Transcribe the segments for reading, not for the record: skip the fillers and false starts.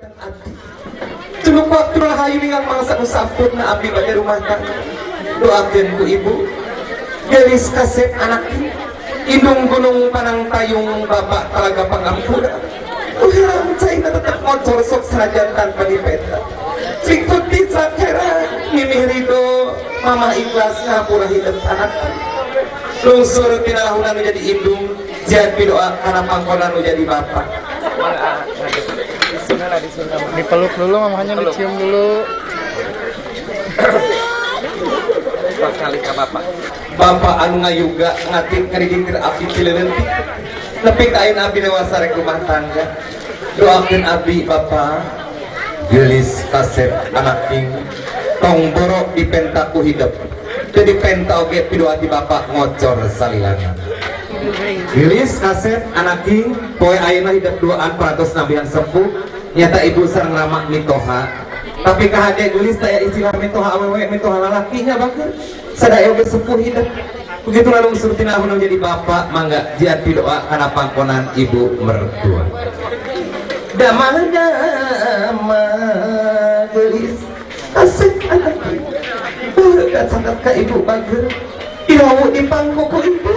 janten abdi. Culuk waktu rahayu ningang mangsa nu sampurna abdi bade rumah tangga. Doakeun ku ibu. Geulis kasep anak indung gunung panang tayung bapak talaga pangampura. Urang caina tetep ngocor sok sanajan tanpa dipenta. Cing putih sakera mimih ridho mama ikhlas ngapura hidup anak. Lungsur tina lahunan nu jadi indung jian pidoa kana pangkonan nu jadi bapak. Dipeluk dulu mamanya, dicium dulu. Kali ka bapak. Bapak anu ngayuga ngatik ngarigitir abdi ti leuleuntik. Nepi ka ayeuna abdi dewasa rek rumah tangga. Doakeun abdi bapak. Geulis kasep anak ing tong borok dipenta ku hidup. Jadi penta oge pidoa ti bapak ngocor salilana. Geulis kasep anak ing poe ayeuna hidup duaan parantos nambihan sepuh nyata ibu sareng rama mitoha. Tapi kahade geulis teh istilah mitoha awewe mitoha lalaki nya bager. Sadaya oge sepuh hidup. Begitu lalu tina nu jadi bapak mangga jian pidoa kana pangkonan ibu mertua. Damah damah geulis kasep anak ing baheula caket ka ibu bager. Irawu di pangku ku ibu.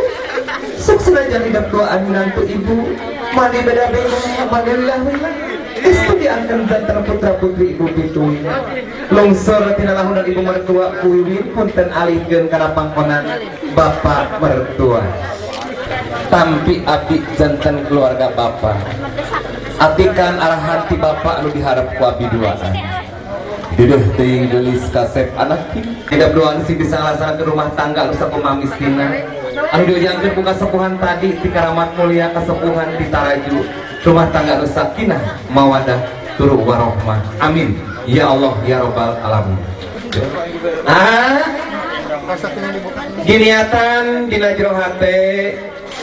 Sok senajan hidup doaan minantu ibu mandi beda-beda mandi lillah-lillah. Geus diangkeun janten putra putri ibu pituin. Lungsur tina lahunan ibu mertua ku wiwin punten alihkeun kana pangkonan bapak mertua. Tampi abdi janten keluarga bapak. Atikan arahan ti bapak anu diharap ku abdi duaan. Dideuh teuing geulis kasep anak tidak doan sing bisa ngalaksanakeun rumah tangga anu sakumaha mistina. Anu diujangkeun ku kasepuhan tadi ti karamat mulia kasepuhan ti taraju rumah tangga anu sakinah mawadah turu warohmah. Amin ya Allah ya robbal alamin. Ah, giniatan dina jero hate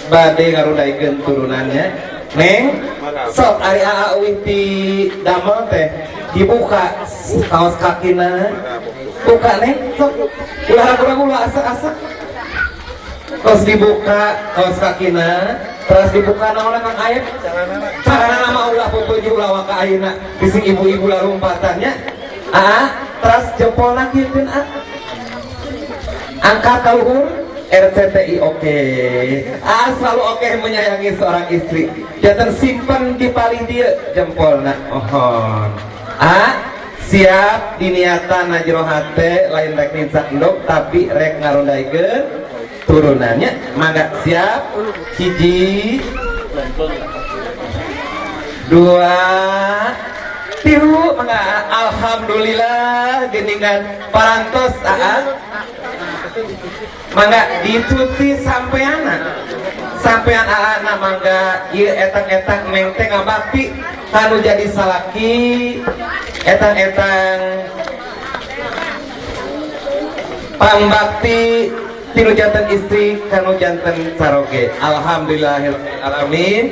bade ngarudaikeun turunannya. Neng, sok ari aa uih ti damel teh dibuka kaos kakina. Buka neng, sok ulah ragu-ragu ulah asak-asak. Terus dibuka kaos kakina, terus dibuka naon Kang Aep? Carana nama ulah putuju ulah waka ayeuna bising ibu-ibu larumpatannya. Aa, terus jempolna kieukeun a. Angkat ka luhur. RCTI oke. Ah, selalu oke menyayangi seorang istri. Jangan simpen di paling dia jempolna. Mohon. Ah, siap diniatan na jero hate lain rek nincak endog tapi rek ngarondaikeun turunannya. Mangga siap. Hiji, dua, tilu, mangga. Alhamdulillah geningan parantos aa. Mangga dicuci sampeana. Sampean aana mangga ieu etang-etang neng teh ngabakti kanu jadi salaki etang-etang pangbakti tinu janten istri kanu janten caroge. Alhamdulillahirabbil alamin.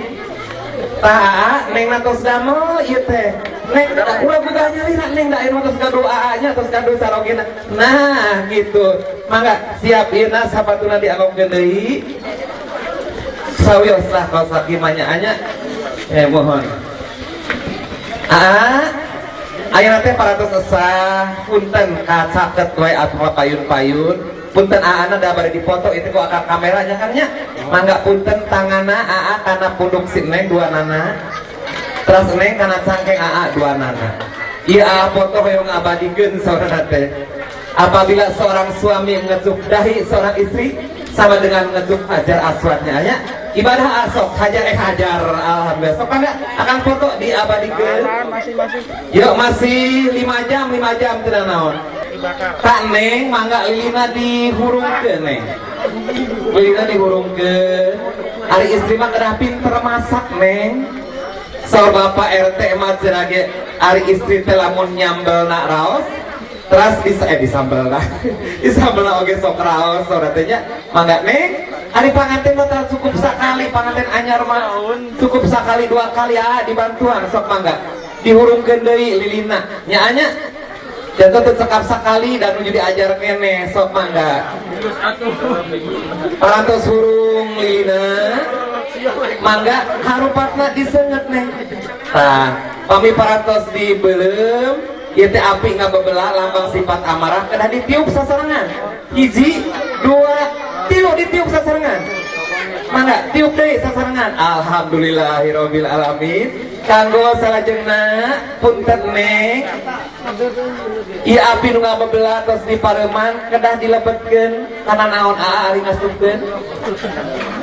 Tah aa neng tos damel ieu teh. Neng ulah boga nyalira neng da ayeuna tos gaduh aa nya tos gaduh carogena. Nah gitu. Mangga siap ieu na sapatuna dianggokeun deui. Sawios lah kaos kaki mah nya anya. Mohon. Aa ayeuna teh parantos esah punten kacaket wae atuh payun-payun. Punten aana da bade dipoto itu ku akang kameranya kan nya. Mangga punten tanganna aa kana punduk si neng dua nana. Terus neng kana cangkeng aa dua nana. Ieu aa foto hoyong ngabadikeun saurana teh. Apabila seorang suami mengecup dahi seorang istri sama dengan mengecup hajar aswadnya nya. Ibadah asok hajar hajar alhamdulillah. Sok mangga akan foto diabadikeun. Masih Yuk masih 5 jam, 5 jam tidak naon. Tak neng mangga lilina dihurungkeun neng. Lilina dihurungkeun. Ari istri mah kedah pinter masak neng. Saur bapak RT mah cenah ge ari istri teh lamun nyambelna raos terus bisa disambelna. Disambelna oge sok raos saur teh nya. Mangga neng ari panganten mah tara cukup sakali panganten anyar mah cukup sakali dua kali ah dibantuan sok mangga dihurungkeun deui lilina nya anya jangan teu cekap sakali dan nuju diajar keneh sok mangga parantos hurung lilina. Mangga harupatna diseungeut, Neng. Tah, pami parantos dibeuleum ieu teh api ngabebelah lambang sifat amarah, kedah ditiup sasarengan. Hiji, dua, tilu, ditiup sasarengan. Mangga tiup deui sasarengan. Alhamdulillahirabbil alamin. Kanggo salajengna, punten, Neng. Ieu api nu ngabebelah tos dipareuman, kedah dilebetkeun kana naon, aa, ari ngasupkeun?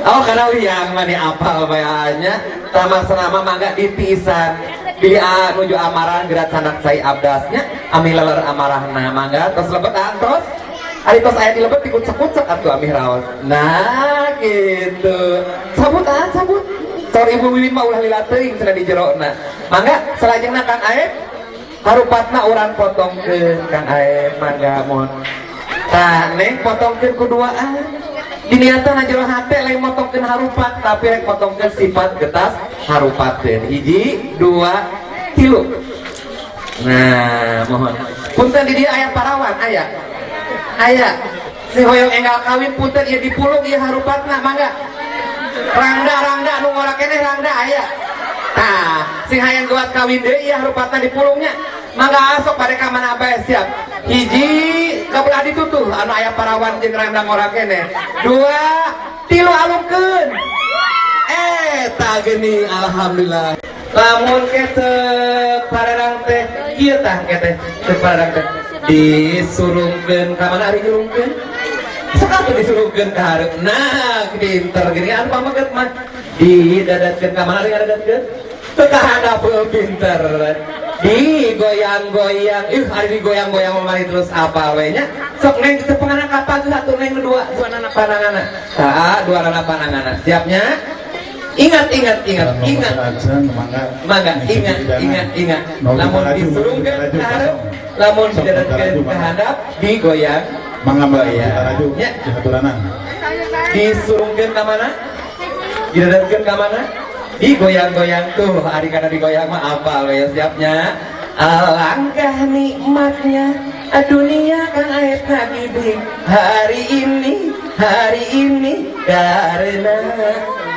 Oh, kana liang. Mani apal bae nya. Tama selama mangga ditiisan. Bilih aa nuju amarah, geura candak cai abdasnya, amih leler amarahna. Mangga tos lebet tos. Ari tos aya dilebet, dikucek-kucek atuh amih raos. Nah, gitu. Sabut ah, sabut. Saur Ibu Wiwin mah ulah lila teuing cenah di jerona. Mangga salajengna Kang Aep, harupatna urang potongkeun. Kang Aep, mangga mohon. Tah, Neng, potongkeun ku duaan. Diniatan jero hate lain motongkeun harupat, tapi rek motongkeun sifat getas harupateun. Hiji, dua, tilu. Nah, mohon. Punten, di dieu aya parawan, aya. Aya. Si hoyong enggal kawin, punten, ieu dipulung ieu harupatna, mangga. Rangda, rangda nu ngora keneh, rangda aya. Nah, sing hayang kuat kawin deui, ieu harupatna dipulungnya. Mangga asok pada ka mana bae, siap. Hiji, kabelah ditu tuh anu aya parawan jeung rangda ngora keneh. Dua, tilu, alungkeun. Eh, tah geuning, alhamdulillah. Lamun kecep paredang teh kieu, tah teh cek paredang teh disurungkeun ka mana ari nyurungkeun? Sok atuh disurungkeun ka hareup. Nah, pinter gini anu pameget mah. Didadatkeun ka mana ari ngadadatkeun? Ka handap, pinter. Digoyang-goyang. Ih, ari digoyang-goyang mah terus apa we nya? Sok, Neng, cepengan ka pageuh atuh, Neng, dua dua nana pananganna. Tah, dua nana pananganna. Siapnya? Ingat, ingat, ingat, ingat. Mangga, ingat, ingat, ingat. Lamun disurungkeun ka hareup, lamun didadatkeun ka handap, digoyang. Mangga, Mbak, Goyang. laju. Ya. Dihaturanan. Disurungkeun ka mana? Didadatkeun ka mana? Digoyang-goyang tuh, ari kana digoyang mah apal we, siapnya. Alangkah nikmatnya dunia, Kang Aep Habibie, hari ini, hari ini, karena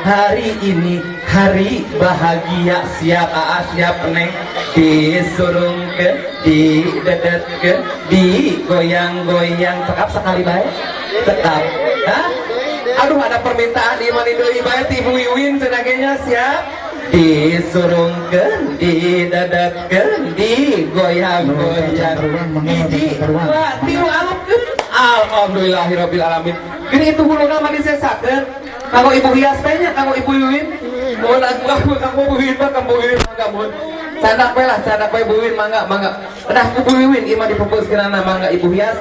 hari ini hari bahagia. Siap aa, siap Neng. Disurungkeun, didedetkeun, digoyang-goyang. Cekap sekali bae, cekap. Hah? Aduh, ada permintaan di mana deui bae ti Ibu Wiwin cenah. Siap, disurungkeun, didedetkeun, digoyang-goyang. Hiji, dua, tilu, alungkeun. Alhamdulillahirabbil alamin. Gini itu huluna mah disesakeun kanggo ibu hias teh nya, kanggo Ibu Wiwin. Mohon aku kanggo Bu Wiwin mah, kanggo Bu Wiwin, mangga mohon. Candak we lah, candak we Bu Wiwin, mangga, mangga. Dah ku Bu Wiwin ieu mah difokuskeunana. Mangga, Ibu hias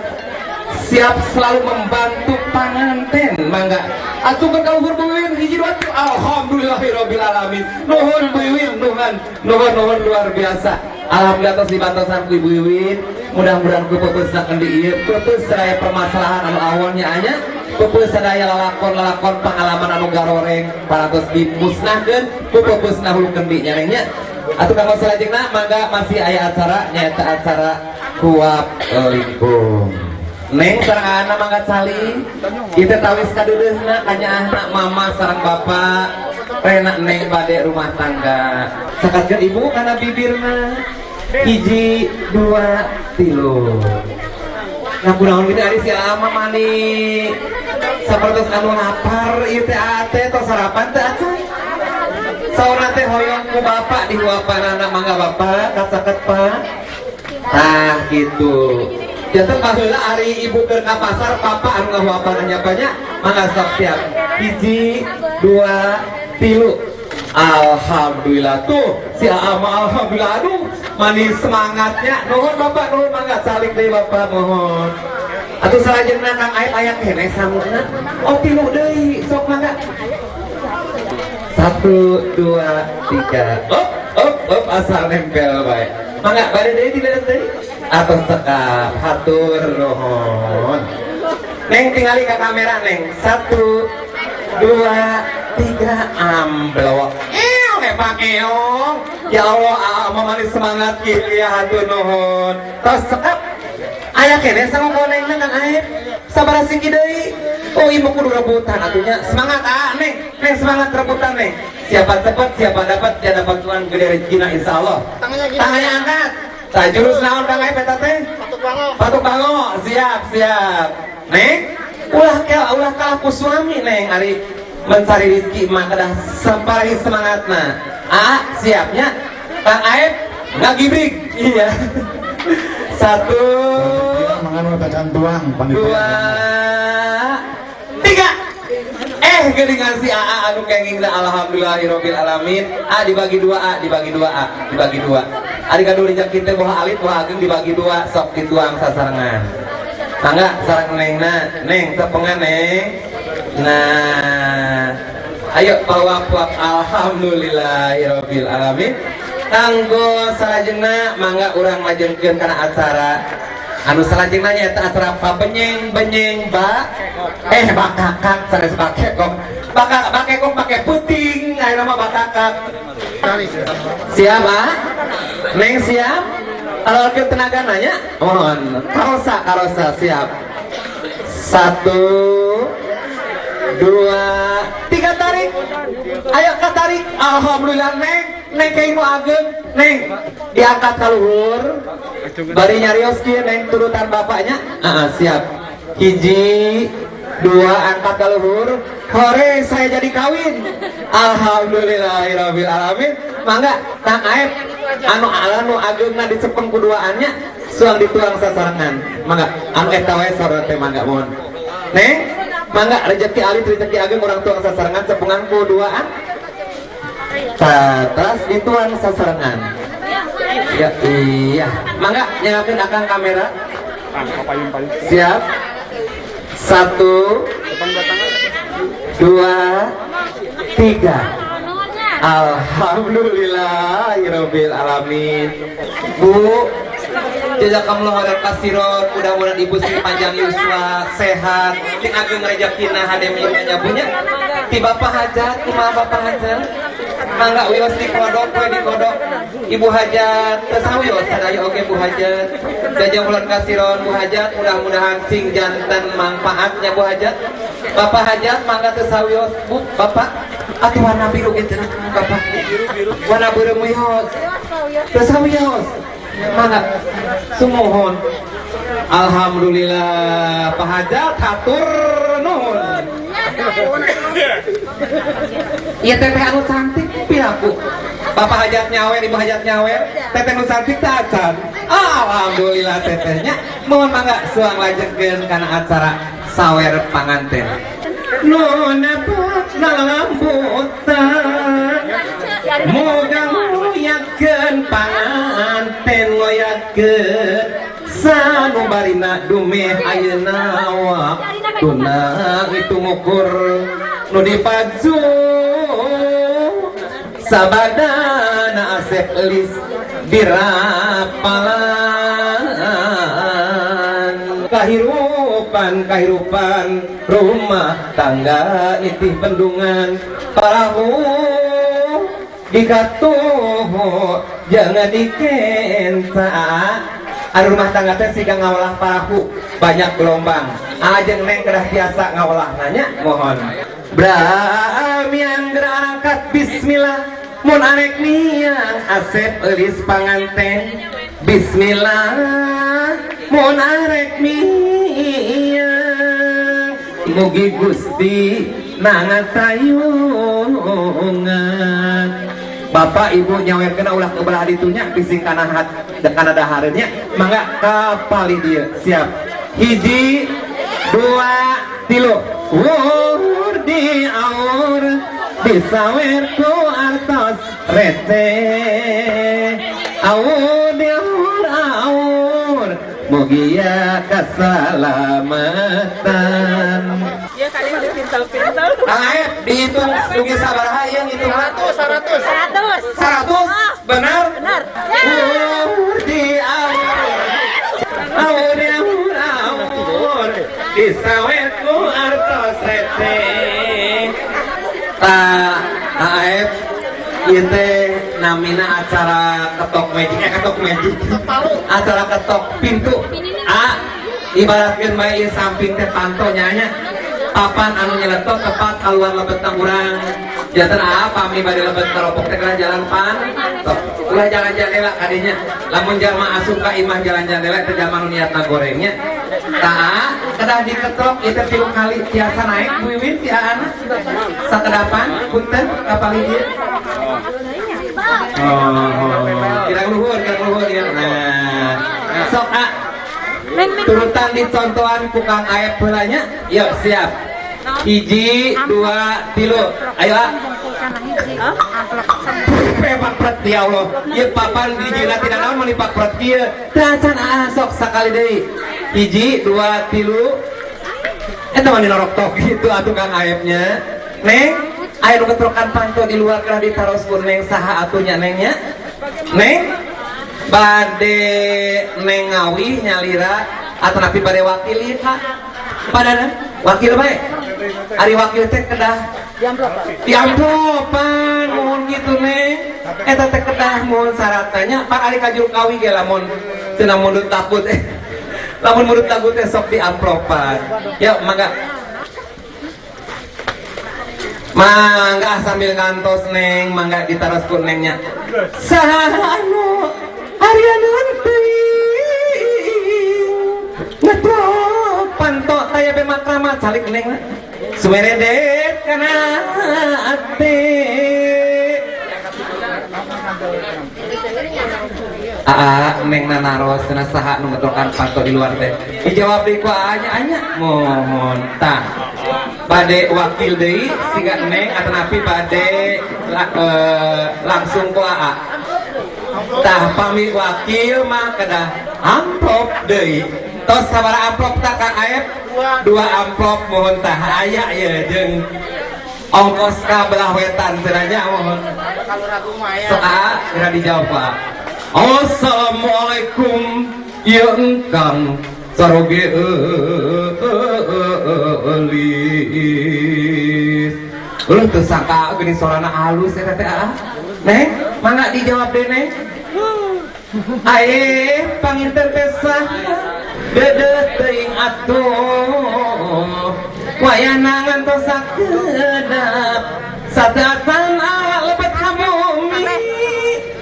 siap selalu membantu panganten, mangga acungkeun ka luhur, Bu Wiwin. Hiji, dua, tilu. Alhamdulillahirabbil alamin. Nuhun, Bu Wiwin, nuhun, nuhun, nuhun, luar biasa. Alhamdulillah tos dibantosan ku Ibu Wiwin. Mudah-mudahan ku peupeusna di ieu peupeus sadaya permasalahan anu awonnya anya, peupeus sadaya lalakon-lalakon pengalaman anu garoreng parantos dimusnahkeun ku peupeusna hulu kendi nya, Neng, nya. Atuh kanggo salajengna, mangga, masih aya acara, nyaeta acara huap lingkung. Neng sareng anak mangga calik. Ieu teh tawis kadeudeusna kanyaahna mama sareng bapak rena Neng bade rumah tangga. Sakatkeun ibu kana bibirna. Hiji, dua, tilu. Nah, kunaon gini ari si ama mani sapertos anu lapar ieu teh? Ate tos sarapan teh acan? Saurna teh hoyong ku bapak dihuapanana. Mangga bapak, kasaket, Pak. Tah, gitu. Janten baheula ari ibu keur ka pasar, papa anu ngahuapan nya banyak. Mangga sok, siap. Hiji, dua, tilu. Alhamdulillah tuh si Ama, alhamdulillah, aduh manis semangatnya. Nuhun bapak, nuhun, mangga calik deui bapak, mohon. Atuh salajengna Kang Aep aya keneh sanguna. Oh, tilu deui, sok mangga. Satu, dua, tiga. Op, op, op, asal nempel bae. Mangga bade deui, tidak deui. Atos cekap, hatur nuhun. Neng, tingali ke kamera, Neng. Satu, dua, tiga, amblok. Ew, hebat eong. Ya Allah, aa manis semangat gitu ya, hatur nuhun. Tos cekap. Aya keneh sama konengna Kang Aep. Sabaraha singki deui? Oh, ibu kudu rebutan atuh nya. Semangat, ah, Neng. Neng, semangat rebutan, Neng. Siapa cepat, siapa dapat, dia dapat cuan gede rezekina, insya Allah. Tangannya gini. Tangannya angkat. Tah, jurus naon, Kang Aep, eta teh? Patuk bango. Patuk bango, siap, siap. Neng, ulah kalah, ulah kalah ku suami, Neng. Ari mencari rezeki mah kedah sampari semangatna. Ah, siapnya. Kang Aep ngagibrig. Iya. Satu, Mangan tacan tuang panitia. dua, tiga. Eh, geuningan si AA anu kenging dah, alhamdulillahirabbil alamin. A dibagi dua, A dibagi dua, A dibagi dua. Ari gaduh rezeki teh boha alit boha ageng dibagi dua, sok dituang sasarengan. Mangga sareng Nengna, Neng tepengan, Neng. Nah, ayo bawa puak, alhamdulillahirabbil alamin. Kanggo salajengna mangga urang lajengkeun kana acara anu salajengna, nyaeta acara pabenyeng benyeng ba eh bakakak, sanes bakekok, baka bakekok make puting, ayeuna mah bakakak. Siap, ah? Neng, siap? Kalau ke tenaga nanya, mohon karosa, karosa, siap. Satu, dua, tiga, tarik. Ayo tarik. Alhamdulillah, Neng. Neng kayak nu ageng. Neng diangkat ka luhur. Bari nyarios kieu, Neng, turutan bapaknya. Ah, siap. Hiji, dua, angkat ka luhur. Hore, saya jadi kawin. Alhamdulillahirabbil alamin. Mangga Kang Aep, anu anu ageungna dicepeng kuduaannya, suang dituang sasarengan. Mangga anu eta wae sorot teh, mangga mohon. Neng, mangga, rezeki alit rezeki ageng urang tuang sasarengan, cepengan kuduaan. Terus dituang sasarengan. Ya, iya. Mangga nyalakeun akang kamera. Siap. Satu, dua, tiga. Alhamdulillahirabbil alamin. Bu, jazakumullah khairan kasiron, mudah-mudahan ibu sing panjang yuswa, sehat, sing ageng rezekina, hade miliknya punya. Ti Bapak Hajat, kumaha Bapak Hajat? Mangga wios dikodok we, dikodok. Ibu Hajat, teu sawios sadaya oge Bu Hajat. Jazakumullah kasiron Bu Hajat, mudah-mudahan sing janten manfaatnya, Bu Hajat. Bapak Hajat mangga teu sawios, Bu, Bapak. Atuh warna biru gitu, Bapak. Warna biru wios. Teu sawios. Mangga. Sumuhun. Alhamdulillah, Pak Hajat, hatur nuhun. Iya, teteh anu cantik piraku. Bapak Hajat nyawer, Ibu Hajat nyawer, teteh anu cantik teh acan. Alhamdulillah tetehnya. Mohon mangga suang lajengkeun kana acara sawer panganten. Nu nepak lambutan, moga ngoyakeun panganten, ngoyakeun sanubarina dumeh ayeuna waktuna itu ngukur nu dipacu sabadana Asep Elis dirapalan kahirupan, kahirupan rumah tangga nitih bendungan parahu dikatuhu jangan dikenca. Ada rumah tangga teh siga ngawalah parahu, banyak gelombang. Ajeng Neng kedah biasa ngawalah nanya, mohon. Bramiang angkat bismillah mun arek miang Asep Elis panganten, bismillah mun arek miang, mugi Gusti nangatayungan. Bapak Ibu nyawer kena ulah ke belah ditunya, bising kana hat kana dahareunnya. Mangga kapali dieu, siap. Hiji, dua, tilu. Wur di aur disawer ku artos receh, aur di aur aur, mugia keselamatan. Ya kali udah pintal-pintal. Kang Aep, dihitung dugi sabaraha ieu ngitung? 100, 100. 100. 100, benar? Benar. Aur di aur, aur di aur aur disawer ku artos receh. Pak Aep, ieu teh namina acara ketok magic, eh, ketok magic, acara ketok pintu. A, ibaratkeun bae ieu samping teh panto nya. Papan anu nyeletok tepat keluar lebet urang. Janten pami bade lebet keropok teh kana jalan panto. Ulah jalan jandela kadinya. Lamun jalma asup ka imah jalan jandela teh jalma nu niatna gorengnya. Tah, kedah diketrok ieu 3 kali tiasa naik Bu Wiwin ti aana. Sakedapan punten ka palih dieu. Oh, kirang luhur ya. Nah, sok ah. Turutan dicontohan ku Kang Aep heula nya. Yuk, siap. 1, 2, 3. Ayo ah. Pepak pret ya Allah. Ieu papan dijieunna tina naon meuni pak pret kieu. Teu acan ah sok sakali deui. 1, 2, 3. Eta mah dinorok tok gitu atuh Kang Aepnya. Neng, aya nu ketrokan panto di luar kedah ditaros ku Neng saha atuh nya Nengnya? Neng bade Neng ngawih nyalira atau napi bade wakil ieu ka? Padana wakil bae. Ari wakil teh kedah diamplopan mohon gitu Neng. Eta teh kedah mohon syaratna nya pan ari ka juru kawi ge lamun cenah mundut takut eh. Lamun mundut takut teh sok diamplopan. Ya mangga. Mangga sambil ngantos Neng, mangga ditaros ku Nengnya. Saha anu arianeun teuing ngetrok panto taya be makrama calik Neng mah. Sumeredet kana ate. Aa Neng nanaros cenah saha nu ngetrokan panto di luar teh. Dijawab deui ku aa nya anya mohon tah. Bade wakil deui siga Neng atanapi bade langsung ku aa. Tah pami wakil mah kedah amplop deui. Tos sabaraha amplop tah Kang Aep? 2 amplop mohon tah aya ieu jeung ongkos ka belah wetan cenah nya mohon. Sok aa geura dijawab ku aa. Assalamualaikum ieu engkang saroge eulis. Ulun teu sangka geuning sorana halus eta teh aa. Neng, mangga dijawab deui Neng. Ae panginten teh saha deudeuh teuing atuh. Wayana ngantos sakedap sateuacan lebet ka bumi.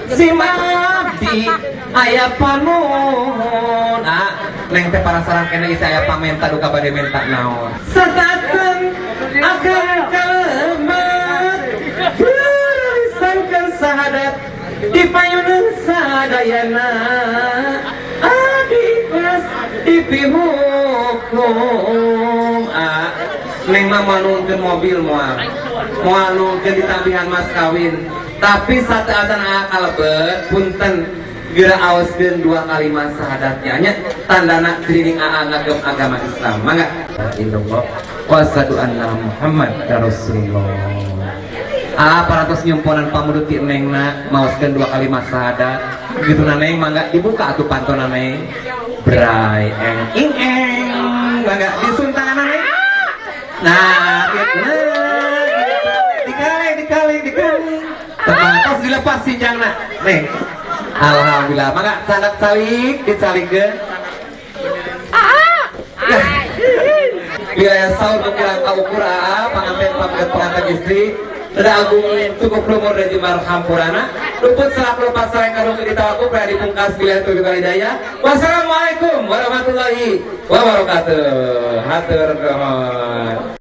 Simabdi aya panuhun. Ah, Neng teh parasaran keneh ieu aya pamenta duka bade menta naon. Sateuacan akan kalemet geureulisankeun sahadat di payuneun sadayana. Abdi ikhlas dipihukum. Ah, Neng mah moal nungkeun mobil moal. Moal nungkeun ditambihan mas kawin. Tapi sateuacan aa kalebet punten geura aoskeun 2 kalimat syahadatnya nya tandana cirining aa ngagem agama Islam. Mangga. La ilaha illallah wa asyhadu anna Muhammad Rasulullah. Aa parantos nyumponan pamudut ti Nengna maoskeun 2 kalimat syahadat. Begitu na Neng mangga dibuka atuh pantona Neng. Bray eng ing eng mangga disuntangan Neng. Nah, gitu. Dikaling, dikaling, dikaling. Tos dilepas sinjangna. Neng. Alhamdulillah. Mangga candak calik dicalikeun. Ya. Wilayah saur nu kirang kaukur aa panganten pameget pengantin istri. Rada agung cukup lumur dan jembar hampurana. Luput selaku lepas sareng karung ditawaku pria dipungkas bila taufiq wal hidayah. Wassalamualaikum warahmatullahi wabarakatuh. Hatur nuhun.